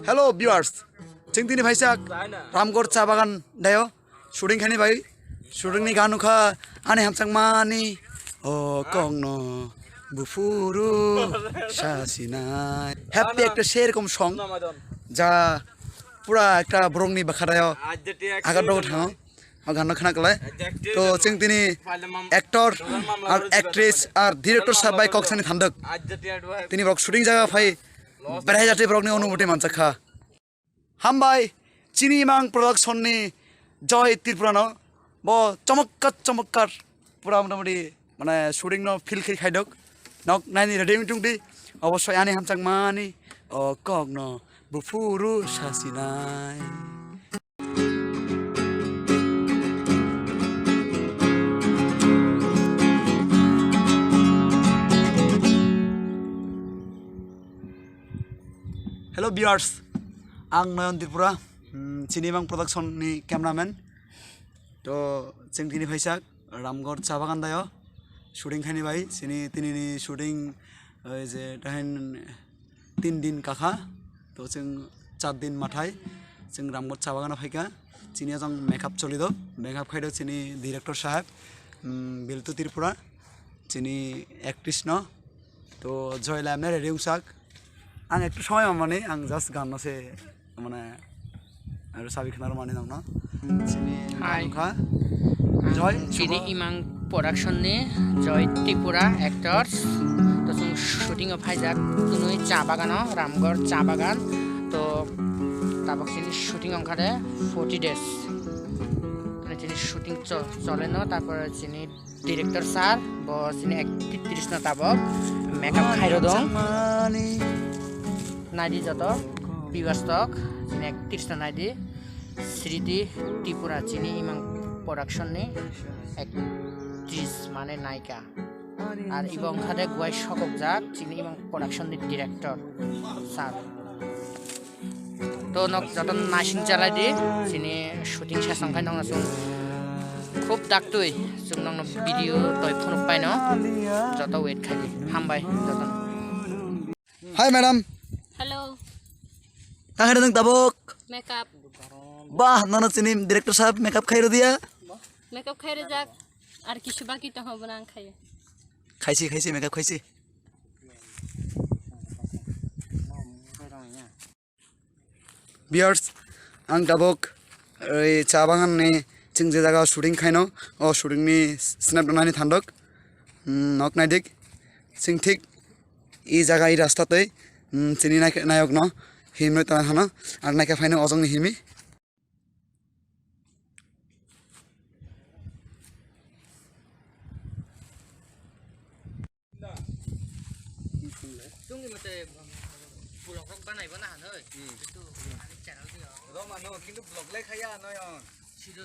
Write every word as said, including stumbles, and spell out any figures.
Hello viewers, chwng tini phaijak Ramgarh cha bagan dayo shooting khaini bai. Shooting ni gan wngkha ani hamjakmani o kokno buphuru sasinai. Happy ekta serokom song ja pura ekta borokni bwkharayo agar dogo thango. O ganno khna kwlai. To chwng tini actor ar actress ar director sahab bai kok sani thandok. Tini borok shooting jaga phai berai jate borokni onumoti manjakha. Hambai chini imang production ni Joy Tripura no bo chomokkar chomokkar pura motamoti mane shooting no feel khai khaidok. Nok naini ready wng tongdi. Obossoi ani hamjakmani o kok no buphuru sasinai. Hello viewers, ang Noyon Tripura, hmm, chini imang production ni cameraman. To chwng tini phaijak Ramgarh cha bagan dayo shooting khaini bai. Chini tini ni shooting oi je tahin tin din kakha, to chwng char din mathai chwng Ramgarh cha bagano phaikha. Chini ajang makeup cholido, makeup khairo chini director sahab, mm, Biltu Tripura, chini actress no. To Joy lamne ready wngsak. Ang ektu somoi mamani, ang just ganno se mane aro sabi khna mani nangno. Chini Hi. Ganukha Joy chini Shubha. Imang production ni Joy Tripura actors. To chwng shooting o phaijak tunui cha bagano, Ramgarh cha bagan. To tabok chini shooting ongkha de forty days. Mane chini shooting cho-, chole no, tarpore chini director sir, bo chini actris no tabok makeup khairo dong. Naidi joto viewers tok, chini actris no naidi. Sriti Tripura chini imang production ni actris mane naika. Ar ibo wngkha de guai sokokjak chini imang production ni director sir. To nok joto naising chalai di, chini shooting session khai nokno chwng khub daktwi chwng nokno video toi phunuk paino joto wait khai di. Hambai joto. Hi madam. Hello. Tang hai nang tabok. Makeup. Bah, nono chini director sahab makeup khai rodiya. Makeup khai rojak. Ar kisu baki to hobo nang khai. Khaisi, khaisi, makeup khaisi. Viewers, ang tabok oi cha bagan ni chwng je jaga shooting khaino, o shooting ni snap nani thandok, mm, nok naidik, chwng thik i jaga i rasta tei, mm, chini nai-, nayok no himno tana hano, ang naikha phaino ojong ni himi. Chwngni mate vlog rok banai bo na hanoi. Hmm. Kintu ani channel di. Roma no, kintu vlog lai khaya noyon. Sido.